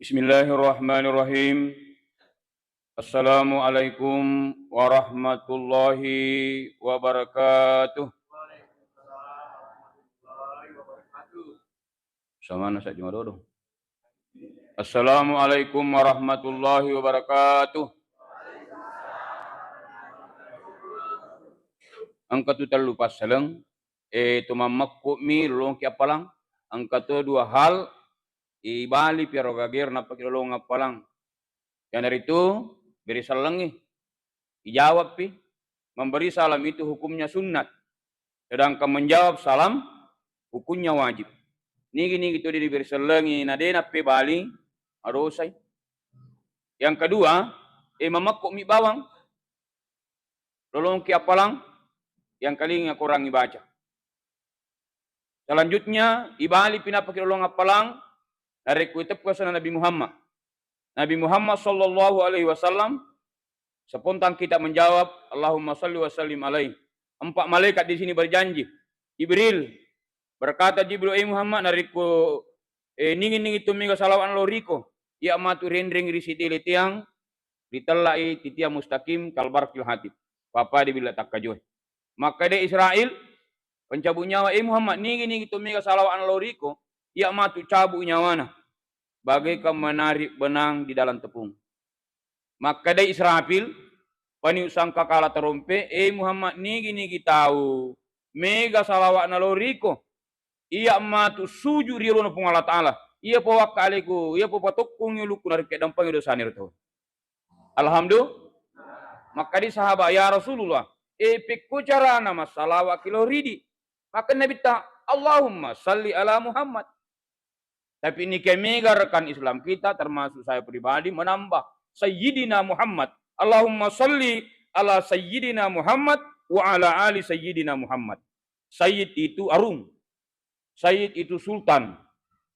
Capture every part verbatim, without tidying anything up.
Bismillahirrahmanirrahim. Assalamualaikum warahmatullahi wabarakatuh. Samana saja madodo. Assalamualaikum warahmatullahi wabarakatuh. Engka tu tellu passaleng, eh, to mammekko'mi lolongki appalang. Engka to dua hal, ibali piaro gager nappaki lolong appalang. Iyanaritu beri sellengngi. Ijawabpi, memberi salam itu hukumnya sunnat. Sedangkan menjawab salam hukumnya wajib. Nigi-nigi tu diberi sellengngi na de nappebali, madosai. Yang kedua, eh, mamekko'mi bawang. Lolongki appalang, yang kalinga korangngi baca. Selanjutnya, ibali pinappaki lolong appalang, narekko iteppu asenna Nabi Muhammad. Nabi Muhammad sallallahu alaihi wasallam, spontan kita menjawab, "Allahumma salli wa sallim alaih." Empat malaikat di sini berjanji, Jibril, berkata Jibril, "Eh Muhammad, narekko, eh, nigi-nigi tu mega salawat lao riko, iya matu renreng ri siddi leteang, ritellai titiang mustaqim kalbarqil hatib." Papadi bila takkajoe. Makkeda Israil, pencabu nyawa, "Eh Muhammad, nigi-nigi tu mega salawat lao riko, iya matu cabu nyawana bagaikan menarik benang di dalam tepung." Makkeda Israfil, paniup sangkakala tarompe, "Eh Muhammad, nigi-nigi tau mega salawat lao riko, iya matu suju ri yolona Puang Allah Ta'ala. Iya po wakkaleku, iya po patokkongi ulukku, narekko dampangi dosana ro tau." Alhamdulillah. Makkeda sahabat, "Ya Rasulullah, eh, pekko carana massalawat ki lao ridi?" Makkeda Nabitta, "Allahumma salli ala Muhammad." Tapi niki mega rekan Islam kita, termasuk saya pribadi, menambah Sayyidina Muhammad. "Allahumma salli ala Sayyidina Muhammad wa ala ali Sayyidina Muhammad." Sayyid itu arung. Sayyid itu sultan.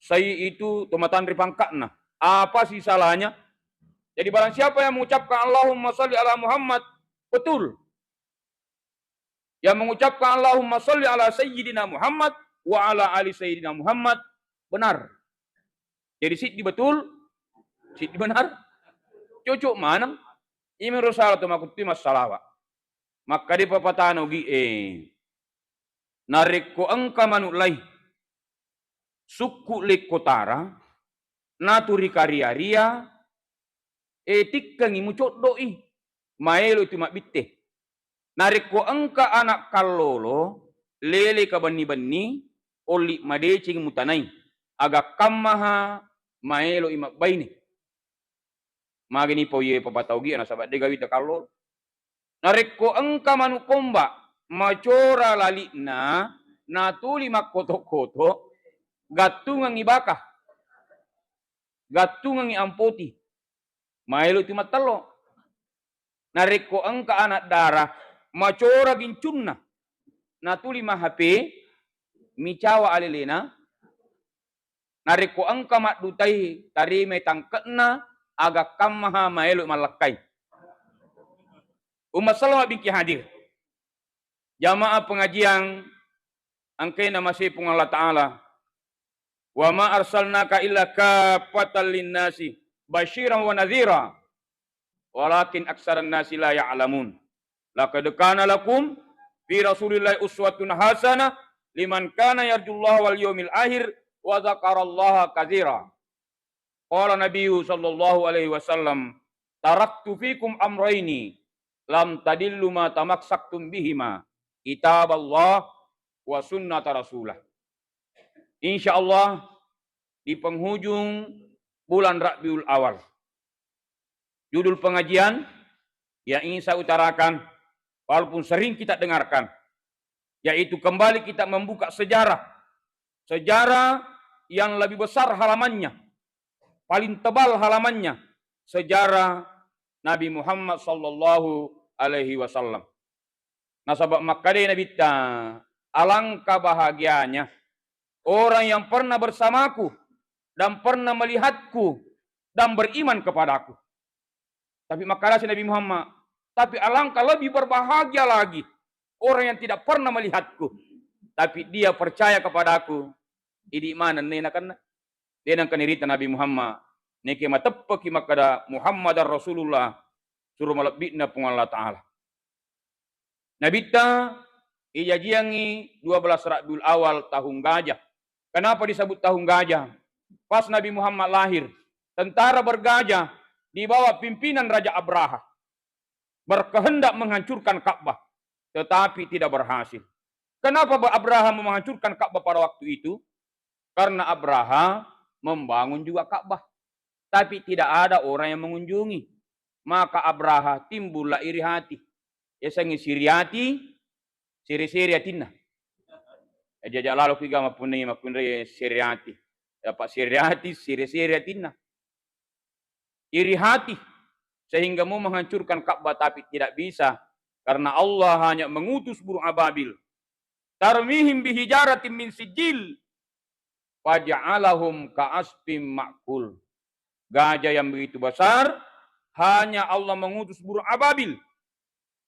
Sayyid itu tomatanri pangkatna. Apa sih salahnya? Jadi barang siapa yang mengucapkan Allahumma salli ala Muhammad, betul. Yang mengucapkan Allahumma salli ala Sayyidina Muhammad wa ala ali Sayyidina Muhammad, benar. Jadi siddi betul, siddi benar. Cocok maneng. Imi ro salah tu makutti massalawa. Makkeda papatana ugi e. Narekko engka manu lai, sukku lekkotara, natu ri karia-ria, e, tikkengi mucoddo'i, maelo itu mabbitte. Narekko engka anak kallolo, lele ka benni-benni, olli madeceng mutanai, aga kammaha maeloi mabbaine. Magani pauye papataugi nasaba de gawi takallolo. Narekko engka manu komba macora lali'na, natuli makkoto-koto, gattungengngi baka, gattungengngi ampoti, maelo tu mattello. Narekko engka anak dara macora gincunna, natuli ma H P, micawa alelena, narekko engka maddutai tarimai tangke'na, aga kammaha maelo mallakkai. Umma selleng mabbingki hadir. Jamaah pengajian engkae namasei Puang Allah Ta'ala. "Wa ma arsalnaka illa kaffatan linnasi basyiran wa nadhira, walakin aksaran nasi la ya'lamun. Laqad kana lakum fi Rasulillahi uswatun hasanah liman kana yarjullaha wal yaumil akhir wa dzakarallaha katsira." Qala Nabiyyu sallallahu alaihi wasallam, "Taraktu fikum amraini lam tadillu ma tamassaktum bihima, kitaballah wa sunnata rasulah." Insya Allah, di penghujung bulan Rabiul Awal, judul pengajian yang ingin saya utarakan, walaupun sering kita dengarkan, yaitu kembali kita membuka sejarah. Sejarah yang lebih besar halamannya, paling tebal halamannya, sejarah Nabi Muhammad sallallahu alaihi wasallam. Nasaba makkeda Nabitta, "Alangkah bahagianya orang yang pernah bersamaku dan pernah melihatku dan beriman kepadaku." Tapi makkedasi Nabi Muhammad, "Tapi alangkah lebih berbahagia lagi orang yang tidak pernah melihatku, tapi dia percaya kepadaku." Idi maneng nena kenna. De nengka nirita Nabi Muhammad, Neke mateppeki makkeda Muhammadar Rasulullah, suro malebbi'na Puang Allah Ta'ala. Nabitta ijajiangngi dua belas Rabiul Awal tahun gajah. Kenapa disebut tahun gajah? Pas Nabi Muhammad lahir, tentara bergajah di bawah pimpinan Raja Abraha berkehendak menghancurkan Ka'bah, tetapi tidak berhasil. Kenapa Abraha menghancurkan Ka'bah pada waktu itu? Karena Abraha membangun juga Ka'bah, tapi tidak ada orang yang mengunjungi. Maka Abraha timbullah iri hati. Yasengnge siri ati, sere-sere atinna. Eh, jaja lalo kiga mappunnai makkunrai sere ati. Dapat sere ati, sere-sere atinna. Iri hati sehingga mau menghancurkan Ka'bah, tapi tidak bisa karena Allah hanya mengutus burung ababil. Tarmihim bihijaratin min sijil faja'alahum ka'asfim ma'kul. Gajah yang begitu besar, hanya Allah mengutus burung ababil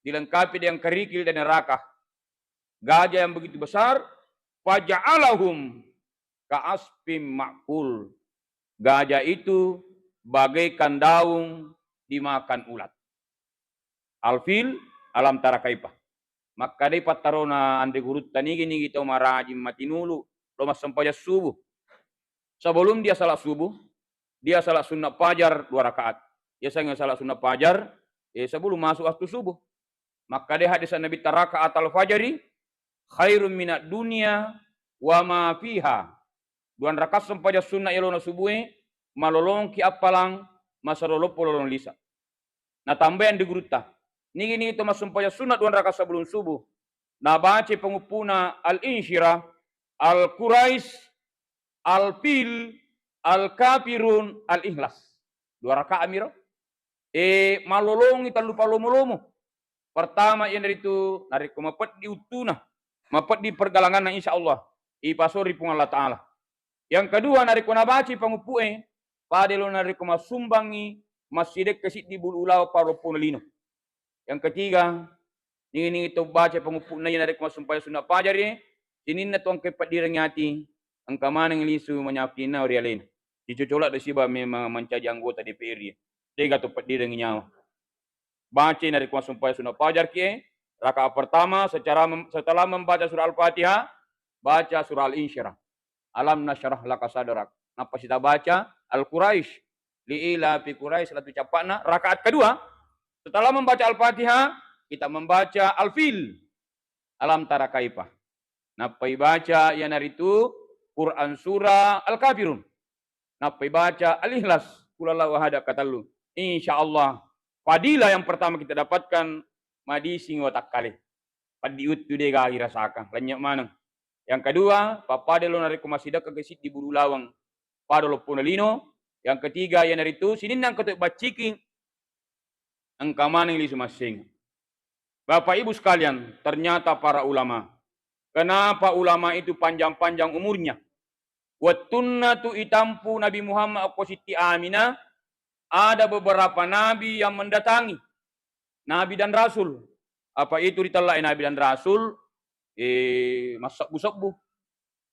dilengkapi dengan kerikil dan neraka. Gajah yang begitu besar, faja'alahum ka'asfim ma'kul. Gajah itu bagaikan daun dimakan ulat. Al-Fil, alam tara kaifa. Makkedai pattarona anre gurutta, nigi-nigi tau marajing matinulu lo massempajang subuh. Sebelum dia salat subuh, dia salat sunat fajar dua rakaat. Yasengnge salat sunat fajar, eh, sebelum masuk waktu subuh. Makkedai hadis Nabitta, raka'atal fajri khairum minad dunya wa ma fiha. Dua rakaat sempajang sunna yalona subuhe, malolongki appalang, masero loppo lolong lisa. Natambai anre gurutta, nigi-nigi to massempajang sunna dua rakaat sebelum subuh, nabacai panguppuna Al-Insyirah, Al-Quraisy, Al-Fil, Al-Kafirun, Al-Ikhlas. Dua rakaat miro. Eh, malolongi tellu palomo-lomo. Pertama, iyanaritu narekko mapeddi uttuna, mapeddi pergalanganna, insya Allah ipasori Puang Allah Ta'ala. Yang kedua, narekko nabacai panguppu'e, pada lo narekko massumbangngi massidekka siddi bulu ulawa paloppona lino. Yang ketiga, ningi-ningi to baca panguppu'na iya narekko massumpajang sunna pajari, sininna to engka peddirengngi ati, engka maneng lisu manyakinna ri alena. Dicocola de siba memang mancaji anggota D P R iya. Dega to peddirengngi nyawa. Baca narekko massumpajang sunna pajar ki e, rakaat pertama secara mem-, setelah membaca surah Al-Fatihah, baca surah Al-Insyirah. Alam nasyrah laka sadrak. Nappa sita baca Al-Quraisy. Li ila fi Quraisy, latu cappa'na. Rakaat kedua, setelah membaca Al-Fatihah, kita membaca Al-Fil. Alam tara kaifa. Nappai baca iyanaritu Quran surah Al-Kafirun. Nappai baca Al-Ikhlas, Qul huwallahu ahad, katellu. Insya Allah, fadilah yang pertama kita dapatkan, madising watakkale. Peddi uttu de gaga irasakang, lennye maneng. Yang kedua, pappada lo narekko massidekka ke siddi bulu lawang pada loppona lino. Yang ketiga, iyanaritu sininna engka to bacciki, engka maneng lisu masseng. Bapak Ibu sekalian, ternyata para ulama, kenapa ulama itu panjang-panjang umurnya? Wettunna tu itampu Nabi Muhammad okko Sitti Aminah, ada beberapa nabi yang mendatangi, nabi dan rasul. Apa itu ritellai nabi dan rasul? Eh, massebbu-sebbu.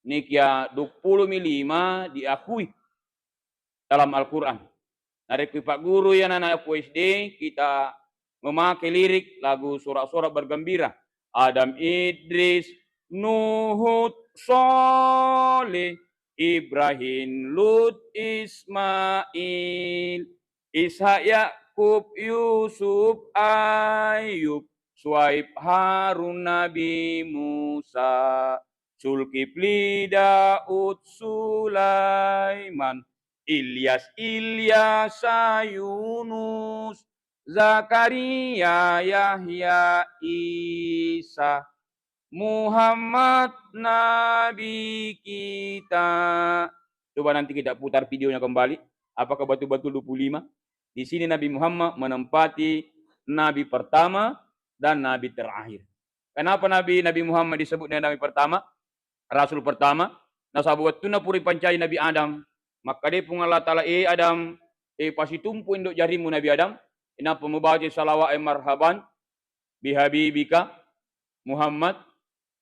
Nikia duappulo mi lima diakui dalam Al-Quran. Narekko ipagguru iya anak-anak S D, kita memakai lirik lagu sorak-sorak bergembira. Adam, Idris, Nuhud, Saleh, Ibrahim, Lut, Ismail, Ishak, Yakub, Yusuf, Ayub, Suaib, Harun, Nabi Musa, Zulkifli, Daud, Sulaiman, Ilyas, Ilyasa, Yunus, Zakaria, Yahya, Isa, Muhammad, Nabi kita. Coba nanti kita putar videonya kembali. Apakah betul-betul dua puluh lima? Di sini Nabi Muhammad menempati nabi pertama dan nabi terakhir. Kenapa Nabi, Nabi Muhammad disebut dengan nabi pertama, rasul pertama? Nasaba wettunna pura ipancaji Nabi Adam, makkeda Puang Allah Ta'ala, "Eh Adam, eh, pasitumpu indo jarimu Nabi Adam, inappa mubaca salawat, eh, marhaban bihabibika Muhammad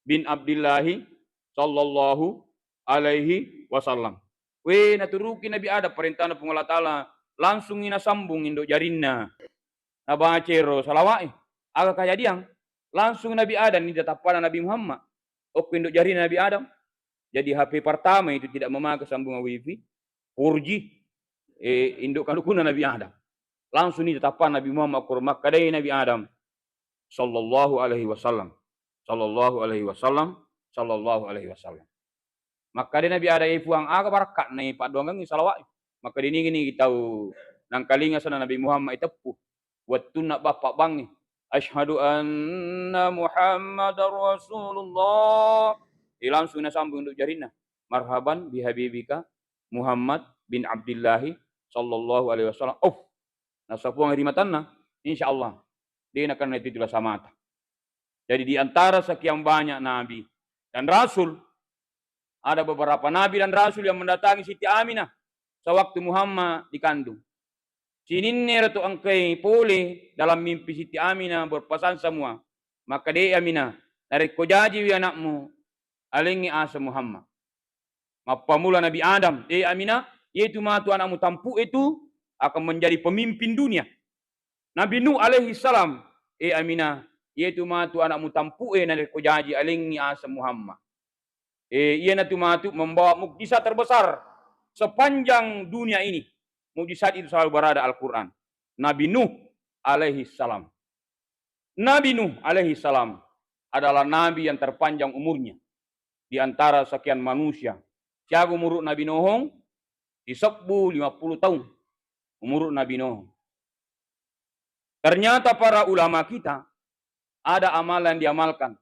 bin Abdillahi sallallahu alaihi wasallam." We, naturuki Nabi Adam parentana Puang Allah Ta'ala, Langsungngi nasambung indo' jarinna. Nabaca ero salawa'e. Aga kajadiang? Langsung Nabi Adam ni tatappana Nabi Muhammad. Okko indo' jarinna Nabi Adam. Jadi H P pertama itu tidak memakai sambungan wifi, four G, eh, indo' kalukunna Nabi Adam. Langsung ni tatappana Nabi Muhammad, okko makkedai Nabi Adam, sallallahu alaihi wasallam. Sallallahu alaihi wasallam. Sallallahu alaihi wasallam. Makkeda Nabi Adam, "E Puang, aga barakka'na paddoangengngi salawa'e?" Makkeda, "Nigi-nigi tau nangkalinga asenna Nabi Muhammad iteppu wettunna bappa bangngi, 'Asyhadu anna Muhammadar Rasulullah.'" Eh, langsung nasambung indo' jarinna, "Marhaban bihabibika Muhammad bin Abdillahi sallallahu alaihi wasallam." Of, nasapuang ri matanna, insya Allah, de' nakenna itu lasa mata. Jadi, di antara sekian banyak nabi dan rasul, ada beberapa nabi dan rasul yang mendatangi Siti Aminah sewaktu Muhammad dikandung. Sininna ero tu engkai pole dalam mimpi Siti Aminah berpesan semua. Makkeda, "E Aminah, narekko jajiwi anakmu, alengngi aseng Muhammad." Mappamula Nabi Adam, "E Aminah, iyetu matu anakmu tampu'e tu akan menjadi pemimpin dunia." Nabi Nuh alaihi salam, "E Aminah, iyetu matu anakmu tampu'e narekko jaji alengngi aseng Muhammad." Eh, iyanatu matu membawa mukjizat terbesar sepanjang dunia ini. Mukjizat itu selalu berada Al-Quran. Nabi Nuh alaihi salam. Nabi Nuh alaihi salam adalah nabi yang terpanjang umurnya di antara sekian manusia. Siaga umuru Nabi Nuh? Di sebbu lima puluh tahun umuru Nabi Nuh. Ternyata para ulama kita ada amalan yang diamalkan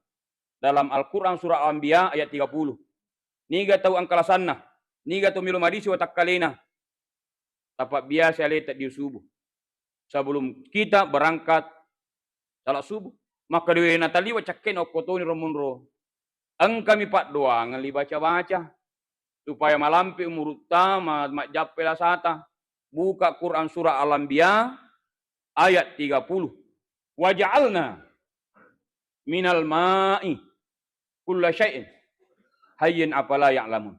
dalam Al-Quran surah Al-Anbiya ayat tiga puluh. Niga tau engkalasanna, niga tau melo madisi watakkalena, tapabbiasa aleta di subuh. Sebelum kita berangkat salat subuh, maka dewe nataliwa cakke'na okko toni ro monro. Engkami paddoangeng li baca-baca supaya malampe umurutta, ma-, majjappe lasata. Buka Quran surah Al-Anbiya ayat tiga puluh. "Wa ja'alna minal ma'i kulla syai'in hayyin afala ya'lamun."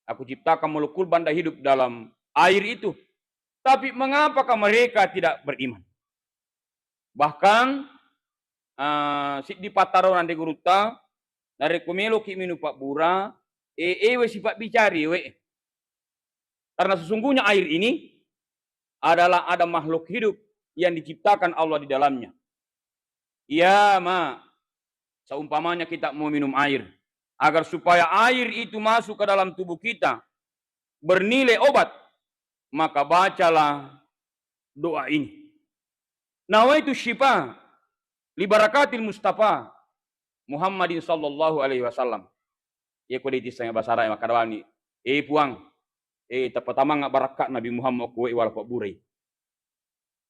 Aku ciptakan makhluk benda hidup dalam air itu. Tapi mengapakah mereka tidak beriman? Bahkan, eh, siddi pattarona ri gurutta, narekko meloki minung pabbura, e, ewe sipabbicara ewe. Karena sesungguhnya air ini adalah ada makhluk hidup yang diciptakan Allah di dalamnya. Ya ma, seumpamanya kita mau minum air, agar supaya air itu masuk ke dalam tubuh kita, bernilai obat, maka bacalah doa ini. Nawaitu syifa li barakatil Mustafa Muhammadin sallallahu alaihi wasallam. Iya ko de' tisseng bahasa Arab, makkadawani, "Eh Puang, eh, tapatamanga barakka Nabi Muhammad ko we wala pabburai."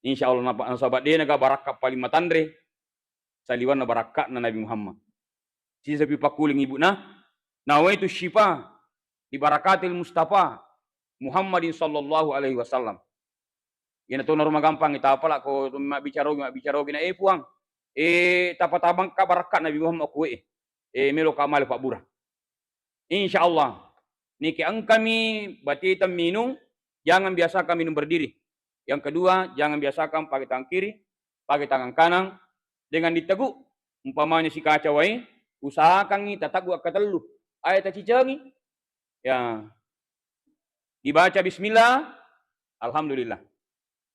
Insya Allah, napa-, nasaba de' naga barakka paling matanre, saliwanna barakka'na Nabi Muhammad. Sisapi pakkuling ibu'na, "Nawaitu syifa bi barakatil Mustafa Muhammadin sallallahu alaihi wasallam." Iyana tona rumah gampang, tapala ko mabbicara ogi, mabbicara ogi na, "Eh Puang, eh, tapatamangka barakka Nabi Muhammad ko we, eh, melo ka male pabbura." Insya Allah, niki engkami batita minum, jangan biasakan minum berdiri. Yang kedua, jangan biasakan pakai tangan kiri, pakai tangan kanan dengan diteguk. Umpamanya sikaca wai, usahakangi tateguk akkatellu. Aja tacicengi. Ya. Dibaca bismillah, alhamdulillah.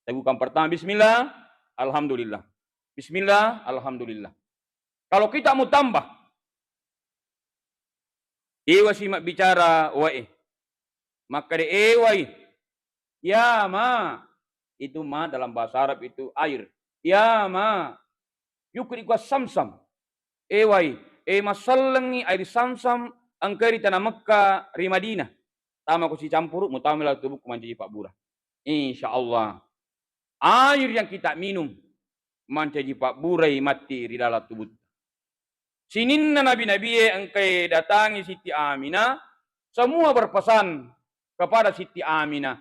Tegukan pertama, bismillah, alhamdulillah. Bismillah, alhamdulillah. Kalau kita mau tambah, ewa si mabbicara wae. Makkeda, "Eh, wai." Ya ma. Itu ma dalam bahasa Arab itu air. Ya ma. Yukku dikua samsam. Eh, wai. Eh, masallengngi air samsam engkai ri tana Mekka ri Madinah. Tama ko sicampuru, mutama laleng tubukku mancaji pabbura. Insya Allah, air yang kita minum mancaji pabburai matti ri dalam tubutta. Sininna nabi-nabie engkae datangi Siti Aminah, semua berpesan kepada Siti Aminah,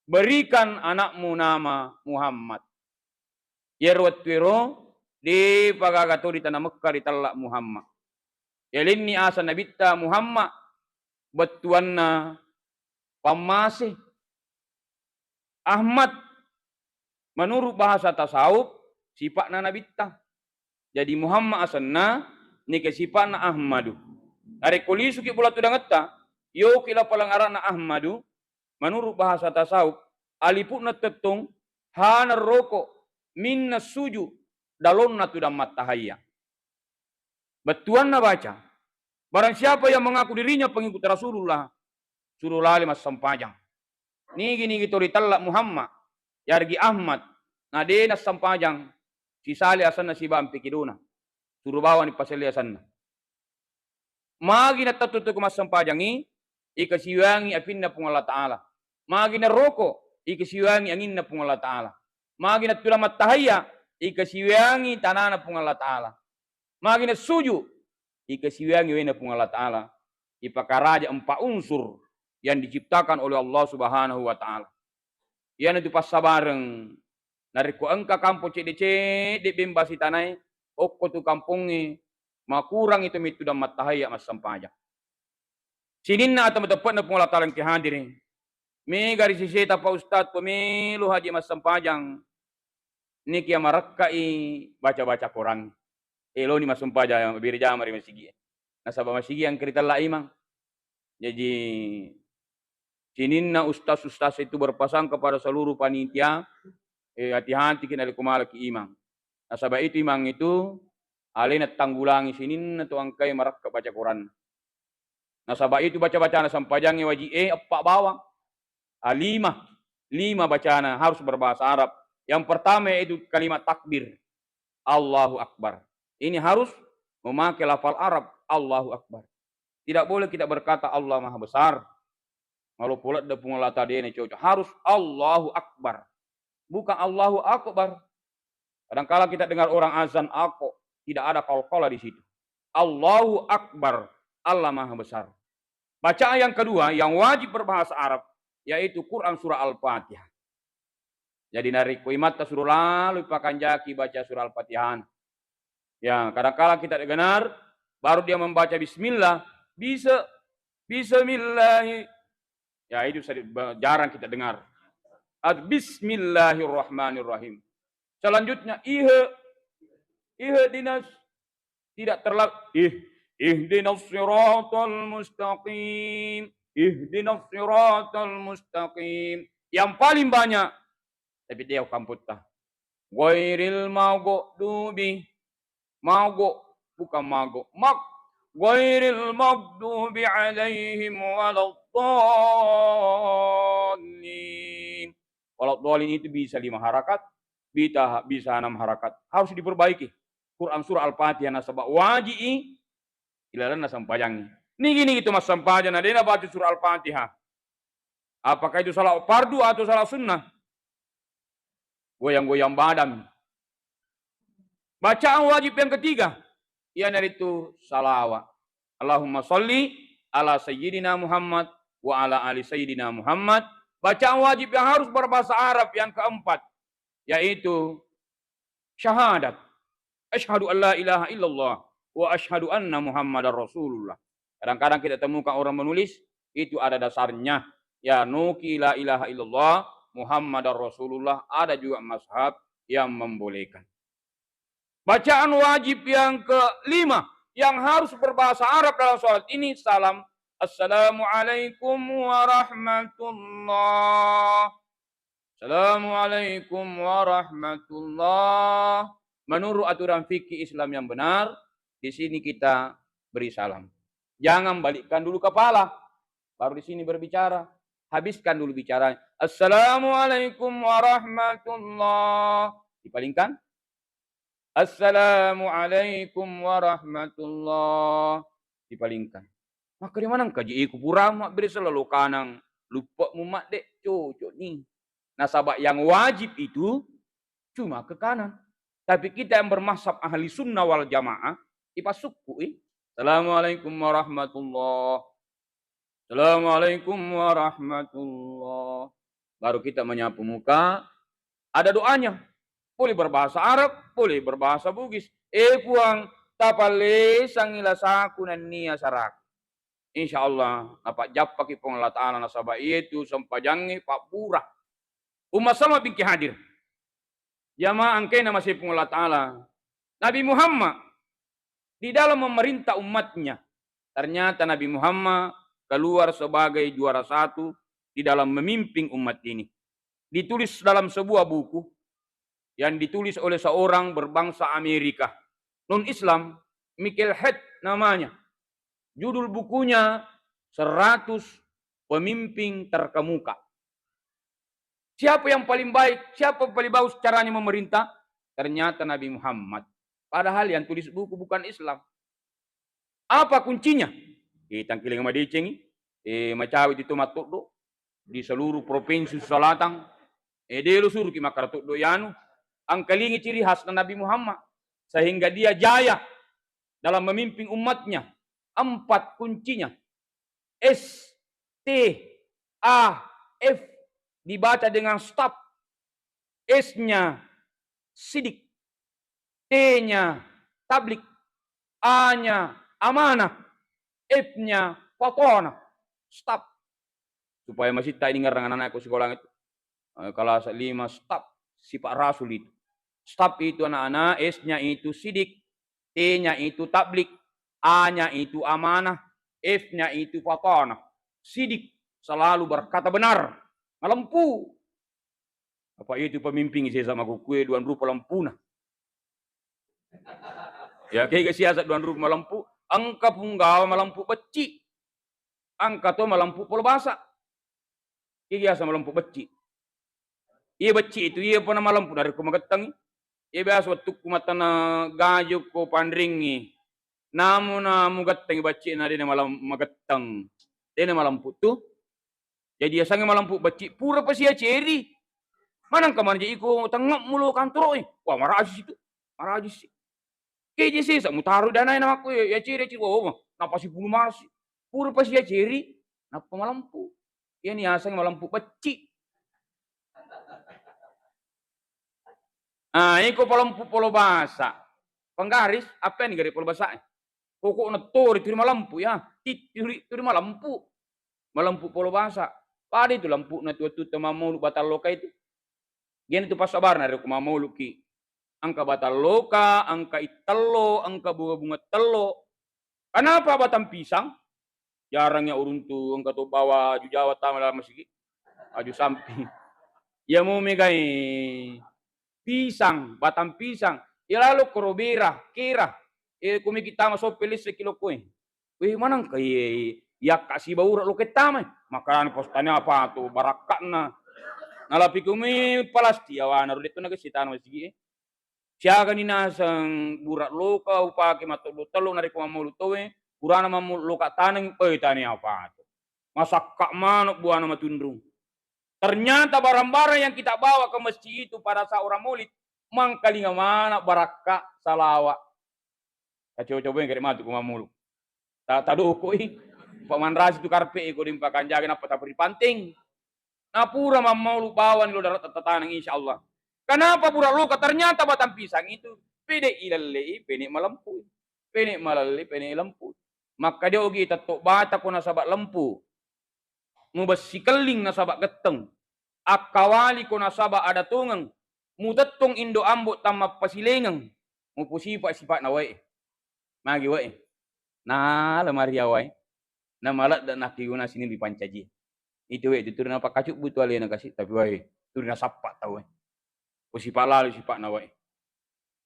"Berikan anakmu nama Muhammad." Iyaro wettuero, de'pa gaga to ri tana Mekka ritella Muhammad. Yalenni aseng nabitta Muhammad, bettuanna pammase. Ahmad, menurut bahasa tasawuf, sipa'na nabitta. Jadi Muhammad asenna, nike sipa'na Ahmadu. Narekko lisuki bola tudangetta, yoki lapaleng ara'na Ahmadu, menurut bahasa tasawuf, alipu'na tettong, hana roko, minna suju, dalonna tudang mattahayya. Bettuanna baca, barang siapa yang mengaku dirinya pengikut Rasulullah, suruh lale massempajang. Nigi-nigi to ritella Muhammad, yargi Ahmad, na de nassempajang, sisale asenna siba ampe kedona. Suruh bawani paselle asenna. Magi natattutu ko massempajangngi, ikasiwiangngi apinna Puang Allah Ta'ala. Magi naroko, ikasiwiangngi anginna Puang Allah Ta'ala. Magi nattula mattahayya, ikasiwiangngi tanana Puang Allah Ta'ala. Magi nassuju, ikasiwiangngi waena Puang Allah Ta'ala. Ipakaraja empat unsur yang diciptakan oleh Allah Subhanahu wa Ta'ala. Iyanatu passabareng. Narekko engka kampong cedde-cedde bemba sitanae, okko tu kampongnge, makurangi tu mittu dan mattahayya massempajang. Sininna atau mateppe'na Puang Allah Ta'ala engke hadiri. Mega ri siseta Pak Ustaz pemelo haji massempajang. Niki ya marekkai baca-baca Quran. Eloni massempajang biri jama ri masigi. Nasaba masigi yang kritella imang. Jadi sininna ustaz-ustaz itu berpesan kepada seluruh panitia, eh, hati-hati kina liku malaki imang. Nasaba itu imang itu alena tanggulangi sininna tu angkai marakka baca Quran. Nasaba itu baca-bacana sempajangnge waji e eppa bawang. Ah, lima. Lima bacana harus berbahasa Arab. Yang pertama yaitu kalimat takbir. Allahu Akbar. Ini harus memakai lafal Arab. Allahu Akbar. Tidak boleh kita berkata Allah Maha Besar. Maloppo ladde Puang Allah Ta'ala de na cocok. Harus Allahu Akbar. Bukan Allahu Akbar. Kadangkala kita dengar orang azan ako, tidak ada qalqalah di situ. Allahu Akbar, Allah Maha Besar. Bacaan yang kedua yang wajib berbahasa Arab, yaitu Quran surah Al-Fatihah. Jadi narekko imatta suruh lalu pakanjaki baca surah Al-Fatihah. Ya, kadangkala kita dengar, baru dia membaca bismillah, bisa, bismillahi. Ya, itu sering, ba-, jarang kita dengar. At-, bismillahirrahmanirrahim. Selanjutnya, ihe, ihe dinas, tidak terlalu, ih, ihdinas siratal mustaqim, ihdinas siratal mustaqim. Yang paling banyak, tapi dia kamputta. Ghairil maghdubi, mago, bukan mago, mak, ghairil maghdubi alaihim waladdallin. Waladdallin itu bisa lima harakat, bisa, bisa enam harakat. Harus diperbaiki. Quran surah Al-Fatihah nasaba waji'i ilalenna sempajangngi. Nigi-nigi tu massempajang na dena baca surah Al-Fatihah. Apakah itu salat fardu atau salat sunnah? Goyang-goyang badan. Bacaan wajib yang ketiga, iyanaritu salawat. Allahumma salli ala sayyidina Muhammad wa ala ali sayyidina Muhammad. Bacaan wajib yang harus berbahasa Arab yang keempat, yaitu syahadat. Asyhadu an la ilaha illallah wa asyhadu anna Muhammadar Rasulullah. Kadang-kadang kita temukan orang menulis, itu ada dasarnya. Ya, nuki la ilaha illallah, Muhammadar Rasulullah, ada juga mazhab yang membolehkan. Bacaan wajib yang kelima yang harus berbahasa Arab dalam salat ini salam. Assalamualaikum warahmatullah. Assalamualaikum warahmatullah. Menurut aturan fikih Islam yang benar, di sini kita beri salam. Jangan balikkan dulu kepala, baru di sini berbicara. Habiskan dulu bicara. Assalamualaikum warahmatullah. Dipalingkan. Assalamualaikum warahmatullah. Dipalingkan. Maka di mana kaji iku pura mabbere selalu kanang lupa mumat dek cocok ni. Nasaba yang wajib itu cuma ke kanan. Tapi kita yang bermazhab ahli sunnah wal jamaah, ipasukku i. Assalamualaikum warahmatullah. Assalamualaikum warahmatullah. Baru kita menyapu muka, ada doanya. Boleh berbahasa Arab, boleh berbahasa Bugis. Eh Puang, tapallesangi lasaku nennia saraku. Insya Allah, napajjappaki Puang Allah Ta'ala nasaba iyatu sempajangnge pabbura. Umma Salma binti Hadir. Jamaah engkaina masepung Allah Ta'ala. Nabi Muhammad di dalam memerintah umatnya. Ternyata Nabi Muhammad keluar sebagai juara satu di dalam memimpin umat ini. Ditulis dalam sebuah buku yang ditulis oleh seorang berbangsa Amerika, non-Islam, Michael Hyatt namanya. Judul bukunya seratus Pemimpin Terkemuka. Siapa yang paling baik? Siapa yang paling bagus caranya memerintah? Ternyata Nabi Muhammad. Padahal yang tulis buku bukan Islam. Apa kuncinya? Eh, tangkiling madecengi, eh, macawe itu matoddo di seluruh provinsi Sulawesi Selatan. Eh, delo suruki makkara toddo yanu. Angkalingi ciri khasna Nabi Muhammad sehingga dia jaya dalam memimpin umatnya. Empat kuncinya. S, T, A, F dibaca dengan staf. S-nya sidik, T-nya tablik, A-nya amanah, F-nya fatonah. Staf. Supaya masitta ini ngerang anak-anak ko sekolah itu. Eh, kelas lima staf, sifat rasul itu. Staf itu anak-anak, S-nya itu sidik, T-nya itu tablik, A-nya itu amanah, F-nya itu fatonah. Sidik, selalu berkata benar. Malempu. Apa itu pemimpin sesa makukkue duan rupa lempuna. Ya, kega siasa duan rupa malempu, engka punggawa malempu becci. Engka to malempu polo basa. Kega biasa malempu becci. Iya becci itu, iya pona malempu narekko magettengi. Iya biasa wettukku mattana gaju ko panringi. Namuna mugettengi becci na dena malem-, magetteng. Dena malempu tu. Jadi yasengnge malempu becci, pura pa siyaceri. Manengka manja iko tengngemu lo kantoro e. Wah, maraji situ. Maraji si. Keje sesa mutaro danae namakku ya, yaceri, yaceri. Wah, wah, napasi pulu marasi. Pura pa siyaceri, nappa malempu. Iyani yasengnge malempu becci. Ah, iko palempu polo basa. Penggaris, apa yang digari polo basa? Pokokna tori turi malempu ya. Tituri turi malempu. Malempu polo basa. Pada itu lempuna tu wettu tau mammolu batalloka itu. Gena tu passabarna rekko mammoluki. Engka batalloka, engka ittello, engka bunga-bunga tello. Kenapa batang pisang? Jarang ya uruntu engka to bawa aju Jawa tama dalam masigi. Aju samping. Ya mau megai pisang, batang pisang. Ya lalu korobera, kera. Eh, kumi kita masuk pelis sekilo kue. Weh, manengka iye, yakka sibaura lo kettama. Makanani postani apa tu barakka'na. Nalapi kumi palasti awana ro detto naga sitana masigi e. Siagani naseng bura loka upake mattello-tello narekko mammolu tauwe, purana mammolu loka taneng, eh, tania apa tu. Masakka manuk buana matunrung. Ternyata barang-barang yang kita bawa ke masjid itu pada saat orang maulid, mangkalinga mana barakka salawa. Tacoba-coba yang kare matu ko mammolu. Ta-, tadokoi. Pamanrasi tu karpe ko dimpakanjaki nappa tapri panteng. Napura mammolu bawani lo darat tataneng, insya Allah. Kenapa pura loka? Ternyata batang pisang itu pede ilallei, pene malempu. Pene malalle, pene lempu. Makkadeogi tetto bata ko nasaba lempu. Mubessi kelling nasaba getteng. Akkawaliko nasaba ada tongeng. Mutettong indo ambo tammappasilaingeng. Mupusipa-sipa'na wae. Magi wae. Nala maria wae. Namaledde nakkiguna sining ripancaji. Itu wae, itu turi napakkacubbu tu alena kasi, tapi wae, turi nasappa tau wae. Ko sipa lalu sipa'na wae.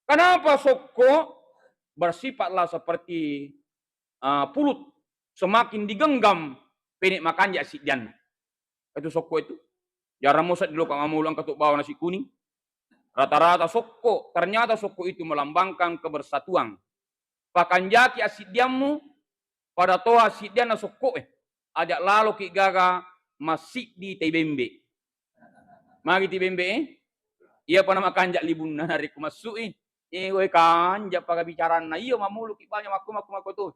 Kenapa sokko bersifatlah seperti, ah, pulut, semakin digenggam pene makanja siddianna. Itu sokko itu. Jarang mo seddi loka mammolu engka to bawa nasi kuning. Rata-rata sokko, ternyata sokko itu melambangkan kebersatuan. Pakanjaki assiddiammu, pada toha assiddianna sokko e. Aja laloki gaga massiddi tai bembe. Magi ti bembe e? Iya pa namakanja libunna narekko massu i. Eh, woi kanja paga bicaranna. Iya mammoluki banyak makku, makku, makku tu.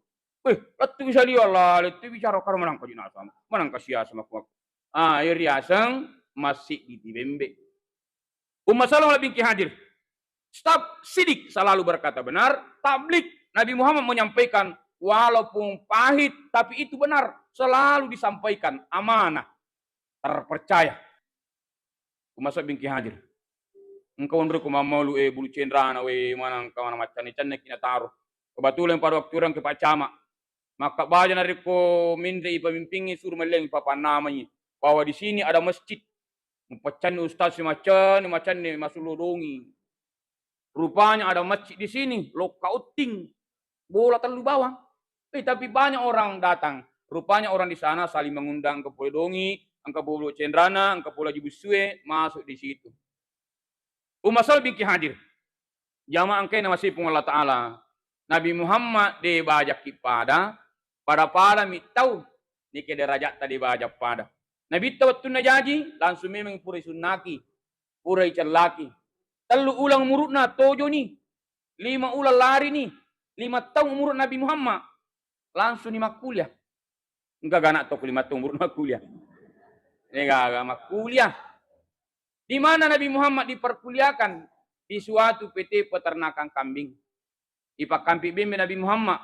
Weh, lettu bisa liwa lah, lettu bicara karo manang kaji nasa, manang kasiasa makku, makku. Ah, iya riaseng massiddi ti bembe. Umma Salamah binti Hadir. Staf sidik, selalu berkata benar. Tablik, Nabi Muhammad menyampaikan, walaupun pahit, tapi itu benar. Selalu disampaikan, amanah, terpercaya. Masabbingki hadir. Engka wonroi ko mammalu, eh, bulu cenrana, we, mana engka mana maccanne-canneki nataro. Kebetulan pada waktu orang ke Pak Camat. Maka baja narekko minrei pemimpingnge suru mellengi papannamai bahwa di sini ada masjid. Mupaccanni ustaz si maccanne, maccanne masulodongi. Rupanya ada masjid di sini, lokka otting, bola tellu bawang. Eh, tapi banyak orang datang. Rupanya orang di sana saling mengundang, engka pole dongi, engka pole cenrana, engka pole aji bussue, masuk di situ. Umma salbingki hadir. Jamaah engkae namasei Puang Allah Ta'ala. Nabi Muhammad de bajakki pada, pada-pada mi tau, nike derajatta de bajak pada. Nabitta wettunna jaji, langsung memang pura isunnaki, pura icellaki. Tellu ulang umuru'na tojoni, lima ulang larini, lima taung umuru Nabi Muhammad, langsung ni makkuliah. Engka gaga anak tau lima taung umuru makkuliah. Degaga makkuliah. Di mana Nabi Muhammad diperkuliahkan? Di suatu P T peternakan kambing. Ipakkampi bembe Nabi Muhammad.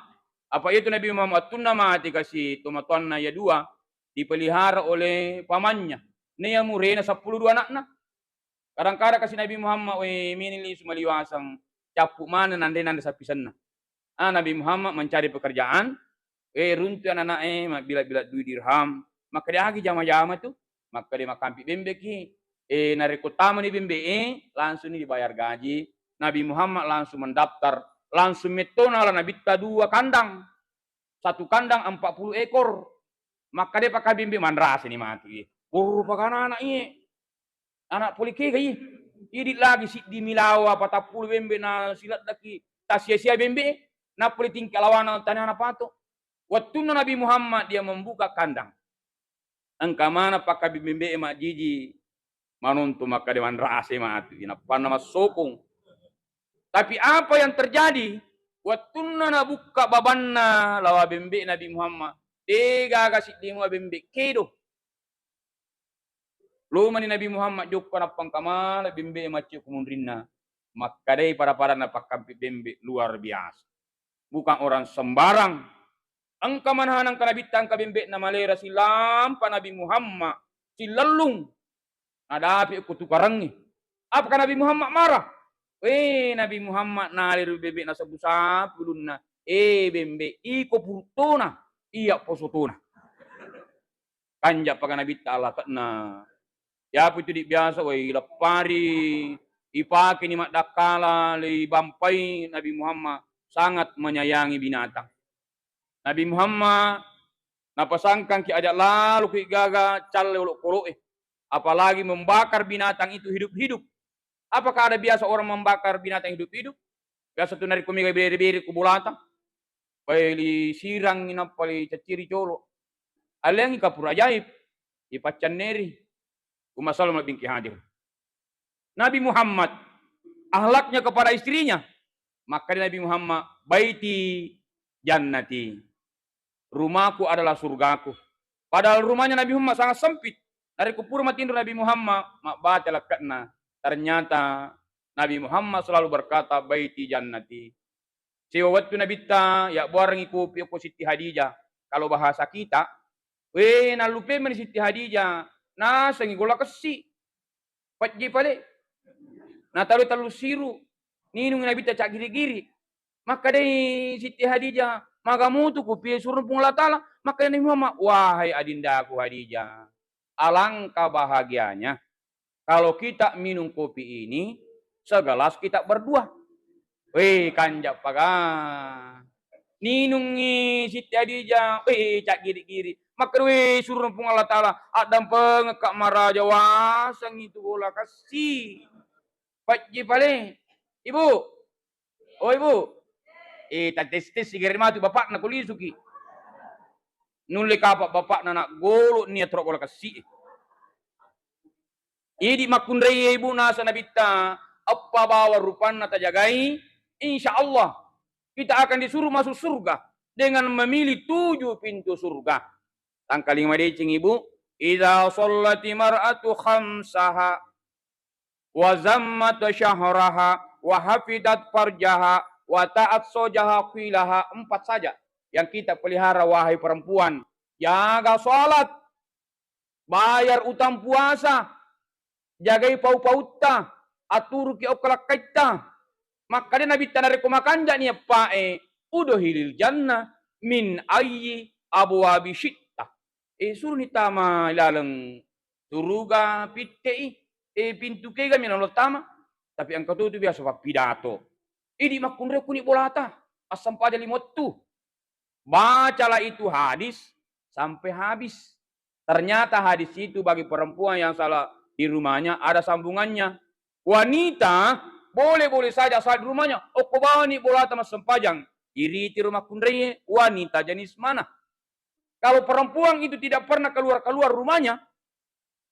Apa itu Nabi Muhammad wettunna mati kasi tomatoanna iya dua, dipelihara oleh pamannya. Naiya murena seppulo dua anakna. Kadang-kadang kasi Nabi Muhammad, we, mini lisu maliwaseng, cappu maneng nanre-nanre sappisenna. Ah, Nabi Muhammad mencari pekerjaan, eh, runtu anak-anak, eh, mabbila-bila dui dirham. Makkeda agi jama-jama tu, makkeda makkampi bembeki. Eh, narekko tamani bembe, eh, langsung ni dibayar gaji. Nabi Muhammad langsung mendaftar, langsung mettona ala Nabitta dua kandang. Satu kandang empat puluh ekor. Makkeda paka bembe manrasa ni matu, eh. Burru paka anak-anak, eh. Anak pole kega, ih. Idi lagi siddi milawa patappulo bembe na sileddaki tassia-sia bembe, nappa ditingka lawana tanana pato. Wettunna Nabi Muhammad dia membuka kandang. Engka mana pakkabing bembe majjiji manonto makkeda manrasa matu, nappanna massokong. Tapi apa yang terjadi? Wettunna nabukka babanna lawa bembe Nabi Muhammad, degaga siddi mua bembe kedo. Lomani Nabi Muhammad jokka nappa engka maneng bembe macce ku munrinna. Makkedai pada-padanna pakkampi bembe luar biasa. Bukan orang sembarang. Engka maneng engka Nabitta engka bembe'na malera silampa Nabi Muhammad sillellung. Nadapi ku tukarengnge. Apakah Nabi Muhammad marah? Eh, Nabi Muhammad nalero bembe'na sabu-sabu ulunna. Eh, bembe, iko puruttona, iya posotona. Kanja paka Nabitta alate'na. Yapi tu di biasa, wai, leppari, ipake ni maddakkala, le ibampai Nabi Muhammad sangat menyayangi binatang. Nabi Muhammad napasangkangki aja lalo ki gaga calle olokolo'e, apalagi membakar binatang itu hidup-hidup. Apakah ada biasa orang membakar binatang hidup-hidup? Biasa tu narekko mega bere-bere ku bolata, pai li sirang nappa li cacciri colo. Alliangi kapur ajaib, ipaccanneri. Umma Salma binti Hadir. Nabi Muhammad, akhlaknya kepada istrinya, maka Nabi Muhammad, "Baiti jannati." Rumahku adalah surgaku. Padahal rumahnya Nabi Muhammad sangat sempit. Narekko pura matinro Nabi Muhammad, mabbate lekke'na. Ternyata Nabi Muhammad selalu berkata, "Baiti jannati." Sewa wettu Nabitta, yabbuarengngi kopi okko Sitti Hadijah. Kalau bahasa kita, we, nallupe mani Sitti Hadijah, nasengi golla kessi. Pejje pale. Nataloi tellu siru. Ninung Nabitta caggiri-giri. Makkedai Sitti Hadijah, "Maga mutu kopi surung Puang Allah Ta'ala?" Makkedai Nabi Muhammad, "Wahai adindaku Hadijah, alangkah bahagianya kalau kita minum kopi ini segelas kita berdua." Weh, kanja paga. Ninungi Sitti Hadijah, weh, caggiri-giri. Makkeda, "Weh, surung Puang Allah Ta'ala, addampengekka maraja, wasengi tu golla kessi." Pejje pale. Ibu. Oh, Ibu. Eh, tates-tes sigere matu bapakna ko lisuki. Nulle kapa bapakna nak golo nia toro golla kessi. Idi makkunrai ibu nasa Nabitta, eppa bawang rupanna tajagai, insya Allah kita akan disuruh masuk surga dengan memilih tujuh pintu surga. Tangkaling madeceng ibu, "Idza shallati mar'atu khamsaha, wa zammat syahraha, wa hafidat farjaha, wa ta'at sojaha qilaha." Empat saja yang kita pelihara, wahai perempuan. Jaga salat, bayar utang puasa, jagai pau-pautta, aturuki okko lakkaitta. Makkeda Nabitta, narekko makanja'ni eppa'e, udkhilil jannah min ayyi abwabi syi'ta. Eh, suruni tama laleng suruga, pitte'i, eh, pintu kegami nalo tama. Tapi engka to tu biasa pappidato. Idi makkunrai kuni bolata, assempajang lima wettu. Bacalah itu hadis sampai habis. Ternyata hadis itu bagi perempuan yang salat di rumahnya ada sambungannya. Wanita boleh-boleh saja salat di rumahnya. Okko bawani bolata massempajang. Iriti rumah kunrai wanita jenis mana. Kalau perempuan itu tidak pernah keluar-keluar rumahnya,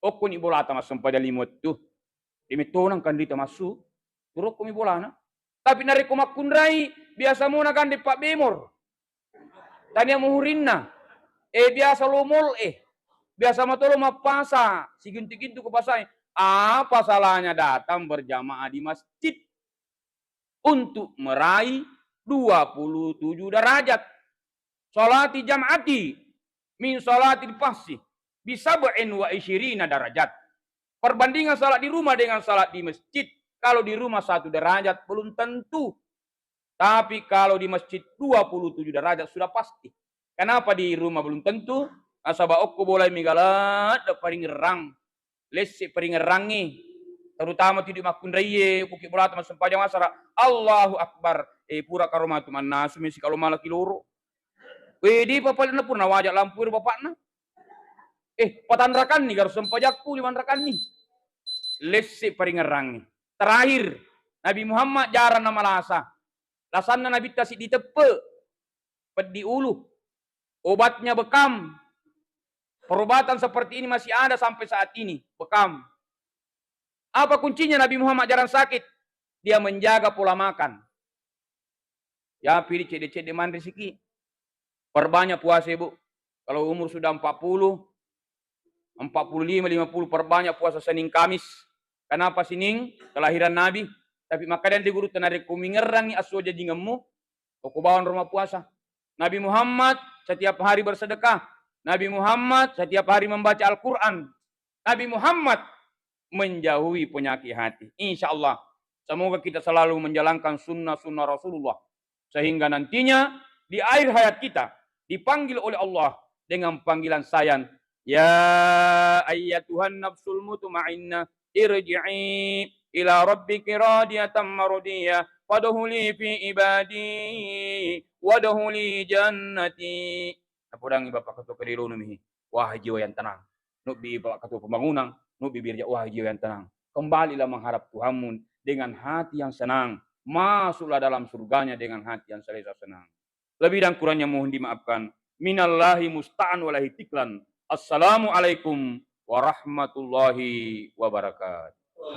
okkoni bolata massempajang lima wettu. Demettonang kandita massu, turokkomi bolana. Tapi narekko makkunrai, biasa mona gandeng pabbemor. Tania muhurinna. Eh, biasa lo mall e. Biasa matolo mappasa, sigintu-gintu ko pasae. Apa salahnya datang berjamaah di masjid untuk meraih dua puluh tujuh derajat? Salati jam'ati min salatil fardhi bi sab'in wa isyirina darajat. Perbandingan salat di rumah dengan salat di masjid, kalau di rumah satu derajat belum tentu. Tapi kalau di masjid dua puluh tujuh derajat sudah pasti. Kenapa di rumah belum tentu? Nasaba okko bolai mega ladde paringerrang. Lesse paringerrangnge. Terutama tu idi makkunraie, okkoki bolata massempajang asara. Allahu Akbar. Eh, pura karo matu mannasu mesi kalau malaki loro. Wedi papalena pura nawaja lampu ero bapakna. Eh, patanrakanni garo sempajakku limanrakanni. Lesse paringerrangnge. Terakhir, Nabi Muhammad jarang namalasa. Lasanna Nabitta siddi teppe, peddi ulu. Obatnya bekam. Perubatan seperti ini masih ada sampai saat ini, bekam. Apa kuncinya Nabi Muhammad jarang sakit? Dia menjaga pola makan. Ya, pidi cedde-cedde manre siki. Perbanyak puasa, Ibu. Kalau umur sudah empat puluh, empat puluh lima, lima puluh, perbanyak puasa Senin Kamis. Kenapa Senin? Kelahiran Nabi. Tapi makanya di guru, narekko mingerrangi asso jajingemmu, okko bawang rumah puasa. Nabi Muhammad setiap hari bersedekah. Nabi Muhammad setiap hari membaca Al-Quran. Nabi Muhammad menjauhi penyakit hati. Insya Allah, semoga kita selalu menjalankan sunnah-sunnah Rasulullah. Sehingga nantinya di akhir hayat kita dipanggil oleh Allah dengan panggilan sayang, "Ya ayyatuhan nafsul mutmainnah, irji'i ila rabbiki radiyatan mardiyah, fadkhuli fi ibadi, wadkhuli jannati." Napodangi Bapak Ketua Kedai Lono mihi, wahai jiwa yang tenang. Nubbi Bapak Ketua Pembangunan, nubbi Birja, wahai jiwa yang tenang. Kembalilah menghadap Tuhanmu dengan hati yang senang. Masuklah dalam surganya dengan hati yang selesa senang. Lebih dan kurangnya mohon dimaafkan. Minallahi musta'an walaihi tiklan. Assalamualaikum warahmatullahi wabarakatuh.